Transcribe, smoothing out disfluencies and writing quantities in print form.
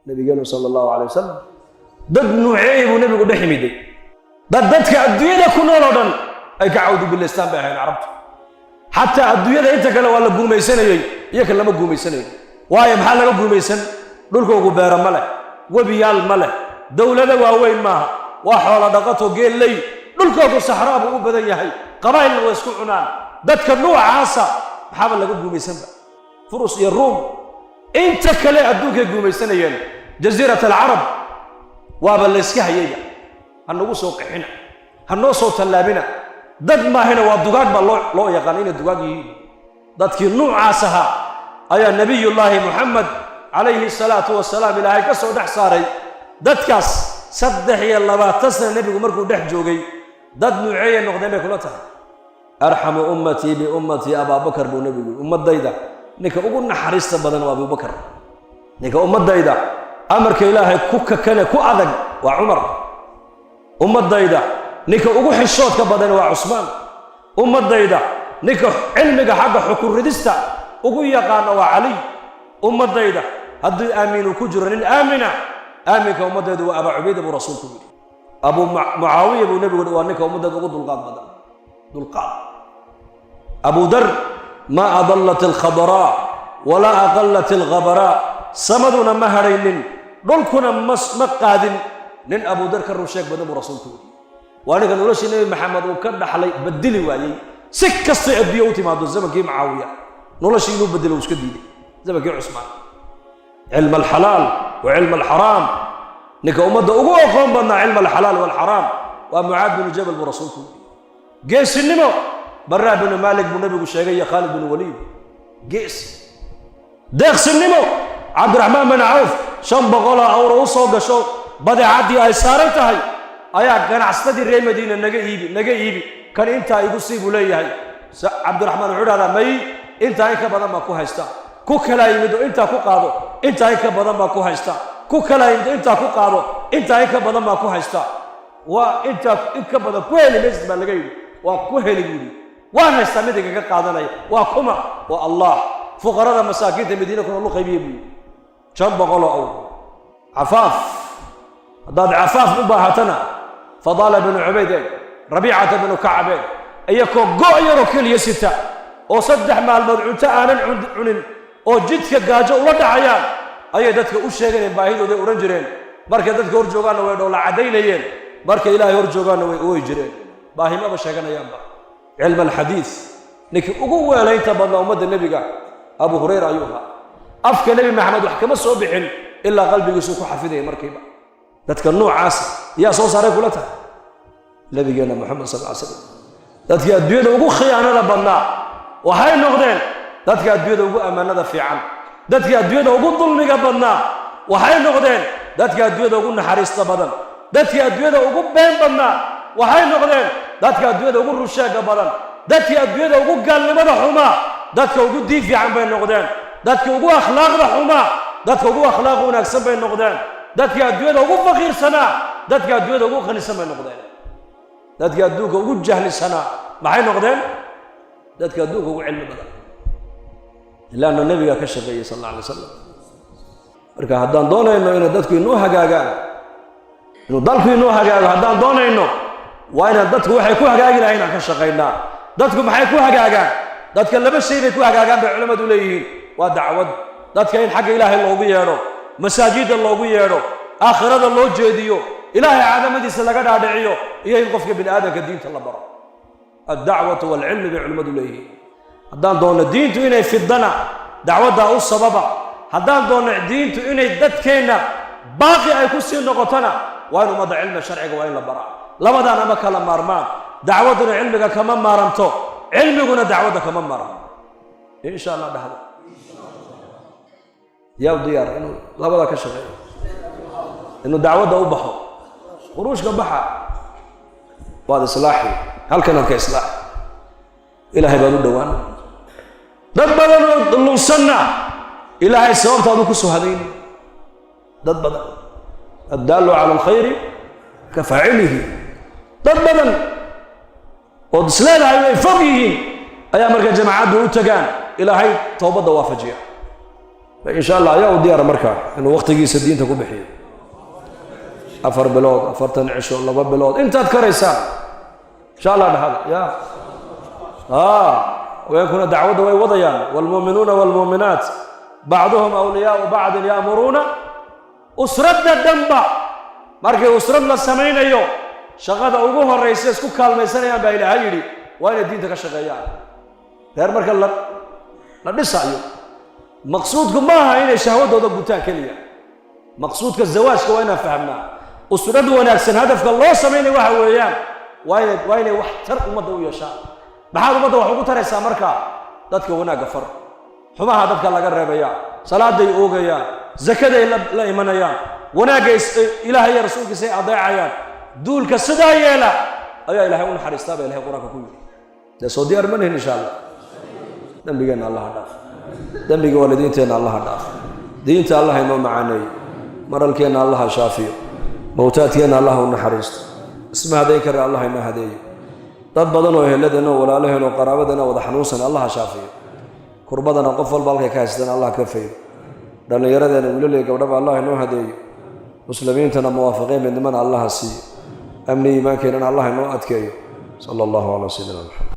Nabigeenu sala Allahu calay wasalam dad nuuceey buu nebigu dhex yimiday. Dad dadka adduunyada ku nool oo dhan ay ka cawdu bilaystaan bay ahayn Carabtu. Xataa adduunyada inta kale waa la guumaysanayey, iyaka lama guumaysanayn. Waayo, maxaa laga guumaysan? Dhulkoogu beero ma leh, webiyaal ma leh, dowlado waaweyn maaha, waa xoola dhaqato, geelley. Dhulkoogu saxraa buu u badan yahay, qabaa'ilna way isku cunaan. Dadka nuucaasa maxaaba laga guumaysanba? Furus iyo Ruum inta kale adduunkay guumaysanayeen. Jasiirat Alcarab waaba layska hayayba. Ha nagu soo qixina, ha noo soo tallaabina, dad maahina waa dugaag baa loo yaqaana inay dugaag yihiin. Dadkii nuucaas ahaa ayaa Nebiyullaahi Moxamed calayhi salaatu wasalaam Ilaahay ka soo dhex saaray. Dadkaas 23 sana nebigu markuu dhex joogay, dad nuuceeyay noqdeen bay kula tahay? "Arxamu ummatii biummatii Abaabakar," buu nebigu yidhi. Ummaddayda ninka ugu naxariista badan waa Abubakar. Ninka ummaddayda amarka Ilaahay ku kakane ku adag waa Cumar. Ummaddayda ninka ugu xishoodka badan waa Cusmaan. Ummaddayda ninka cilmiga xagga xukun ridista ugu yaqaana waa Caliy. Ummaddayda haddii aamiinu ku jiro nin aamina, aaminka ummaddaydu waa Abaa Cubayda, buu rasuulku yidhi. Abuu Mucaawiya buu nebigu waa ninka ummaddayda ugu dulqaad badan, dulqaad. Abu Dar, "Ma adallat alkhadraa walaa aqallat alghabaraa," samaduna ma hadhaynin, dhulkuna ma qaadin nin Abu Dar ka run sheeg badan, buu rasuulku yidhi. Waa ninka noloshii Nebi Maxamed uu ka dhaxlay bedeli waayey, si kastay adduunya u timaado. Zamankii Mucaawiya noloshii inuu bedelo uu iska diiday. Zamankii Cusmaan, cilm alxalaal wa cilm alxaraam, ninka ummadda ugu aqoon badnaa cilm alxalaal walxaraam waa Mucaad binu Jabal, buu rasuulku yidhi. Geesinimo, Baraa binu Maalik buu nebigu sheegay iyo Khaalid binu Waliid, geesi. Deeqsinimo, Cabdiraxmaan bin Cawf, 500 awro u soo gasho, badeecaddii ay saaran tahay ayaa ganacsatadii reer Madiina "Naga iibi, naga iibi, kan intaa igu sii," buu leeyahay. Cabdiraxmaan wuxuu dhahdaa, "May, intaa in ka badan baa ku haysta." Ku kalaa yimid oo "Intaa ku qaado." "Intaa in ka badan baa ku haysta." Ku kalaa yimid oo "Intaa ku qaado." "Intaa in ka badan baa ku haysta." "Waa intaa in ka badan ku heli maysid," baa laga yidhi. "Waa ku heli," buu yidhi, "waan haystaa mid igaga qaadanaya." "Waa kuma?" "Waa Allah." Fuqarada masaakiinta Madiina kuna lu qaybiye, buu yidhi, 500 awr. Cafaaf, haddaad cafaaf u baahatana, Fadaala binu Cubayd eeg, Rabiicata binu Kacab eeg, iyakoo go' yaroo keliya sita oo 3 maalmood cunto aanan cunin oo jidka gaajo ula dhacayaan ayay dadka u sheeganayeen baahidooday odhan jireen. Markay dadka hor joogaanna way dhoola caddaynayeen, markay Ilaahay hor joogaanna way ooyi jireen, baahimaba sheeganayaanba. Cilm alxadiid, ninkii ugu weelaynta badnaa ummadda nebiga Abu Hurayra ayuu ahaa. Afka Nebi Maxamed wax kama soo bixin ilaa qalbigiisuu ku xafidaya markiiba. Dadka noocaasa yaa soo saaray kula tahay? Nabigeenna Moxamed sal ly slam. Dadkii adduunyada ugu khiyaanada badnaa waxay noqdeen dadka adduunyada ugu ammaanada fiican. Dadkii adduunyada ugu dulmiga badnaa waxay noqdeen dadka adduunyada ugu naxariista badan. Dadkii adduunyada ugu been badnaa waxay noqdeen dadka adduunyada ugu rusheega badan. Dadkii adduunyada ugu gaalnimada xumaa dadka ugu diin fiican bay noqdeen. Dadkii ugu akhlaaqda xumaa dadka ugu akhlaaq wanaagsan bay noqdeen. Dadkii adduunyada ugu faqiirsanaa dadka adduunyada ugu qanisan bay noqdeen. Dadkii adduunka ugu jahlisanaa maxay noqdeen? Dadka adduunka ugu cilmi badan, ilaana nebigaa ka shaqeeyey sal alla alay wasalam. Marka haddaan doonayno inay dadku inoo hagaagaan, inuu dalku inoo hagaago haddaan doonayno, waa inaan dadku waxay ku hagaagi lahayn aan ka shaqaynaa. Dadku maxay ku hagaagaan? Dadka laba shay bay ku hagaagaan bay culimmadu leeyihiin. Waa dacwad, dadka in xagga Ilaahay loogu yeedho, masaajidda loogu yeedho, aakhirada loo jeediyo, Ilaahay cadamadiisa laga dhaadhiciyo, iyo in qofka bini aadamka diinta la baro. Addacwatu waalcilmi bay culimmadu leeyihiin. Haddaan doonno diintu inay fidana, dacwaddaa u sababa. Haddaan doonno diintu inay dadkeenna baaqi ay ku sii noqotona, waa in ummadda cilmiga sharciga waa in la baraa. Labadaana ma kala maarmaan. Dacwadduna cilmiga kama maaranto, cilmiguna dacwadda kama maarmo. Insha Allah dhahda. Yaa u diyaara inuu labada ka shaqeeyo, inuu dacwadda u baxo, khuruushka baxa? Waad islaaxi halkanaad ka islaaxi, Ilaahay baad u dhowaan. Dad badan oo lunsanna Ilaahay sababtaadu ku soo hadayni. Dad badan, addaalu cala alkhayri ka faacilihi. Dad badan ood isleedahay way fog yihiin ayaa marka jamaacaddu u tagaan, Ilaahay toobadda waafajiya. Insha Allah ayaa u diyaara markaa inuu wakhtigiisa diinta ku bixiyo 4 bilood, 40 cisho, 2 bilood, intaad karaysaan, insha Allah dhahada ya. Haweenkuna dacwadda way wadayaan. والمؤمنون والمؤمنات بعضهم أولياء بعض يأمرون. Usradda dhanba markii usrad la samaynayo, shaqada ugu horraysa isku kaalmaysanayaan baa Ilaahay yidhi waa inay diinta ka shaqeeyaan. Reer marka la dhisayo, maqsuudku ma aha inay shahwadooda gutaan keliya. Maqsuudka zawaajka waa inaan fahamnaa. Usrad wanaagsan hadafka loo samaynayo waxa weeyaan waa inay wax tar ummadda u yeeshaan. Maxaad ummadda wax ugu taraysaa markaa? Dadka wanaagga far, xumaha dadka laga reebaya, salaaday oogayaan, zakaday la imanayaan, wanaagga Ilaahay iyo rasuulkiisa ay adeecayaan. Duulka sidaa yeela ayaa Ilahay u naxariistaa baa Ilahay Qur-aanka ku yidhi. Dee soo diyaar ma nihin? Insha Allah dembigeenna Allaha dhaaf, dembiga waalidiinteenna Allaha dhaaf, diinta Allah inoo macaaneeyo, maralkeenna Allaha shaafiyo, mawtaadkeenna Allah u naxariisto, isma hadayn kara Allah inoo hadeeyo. Dad badan oo eheladeenna oo walaalaheen oo qaraabadeenna wada xanuunsan Allaha shaafiyo, kurbadana qof walba halkay ka haystaan Allah ka faydo. Dhallinyaradeenna wiilal iyo gabdhaba Allah inoo hadeeyo, muslimiintana muwaafaqiin midnimana Allaha siiyo, amni iimaankeenana Allah inoo adkeeyo. Sala allahu calaa sayidina Maxamed.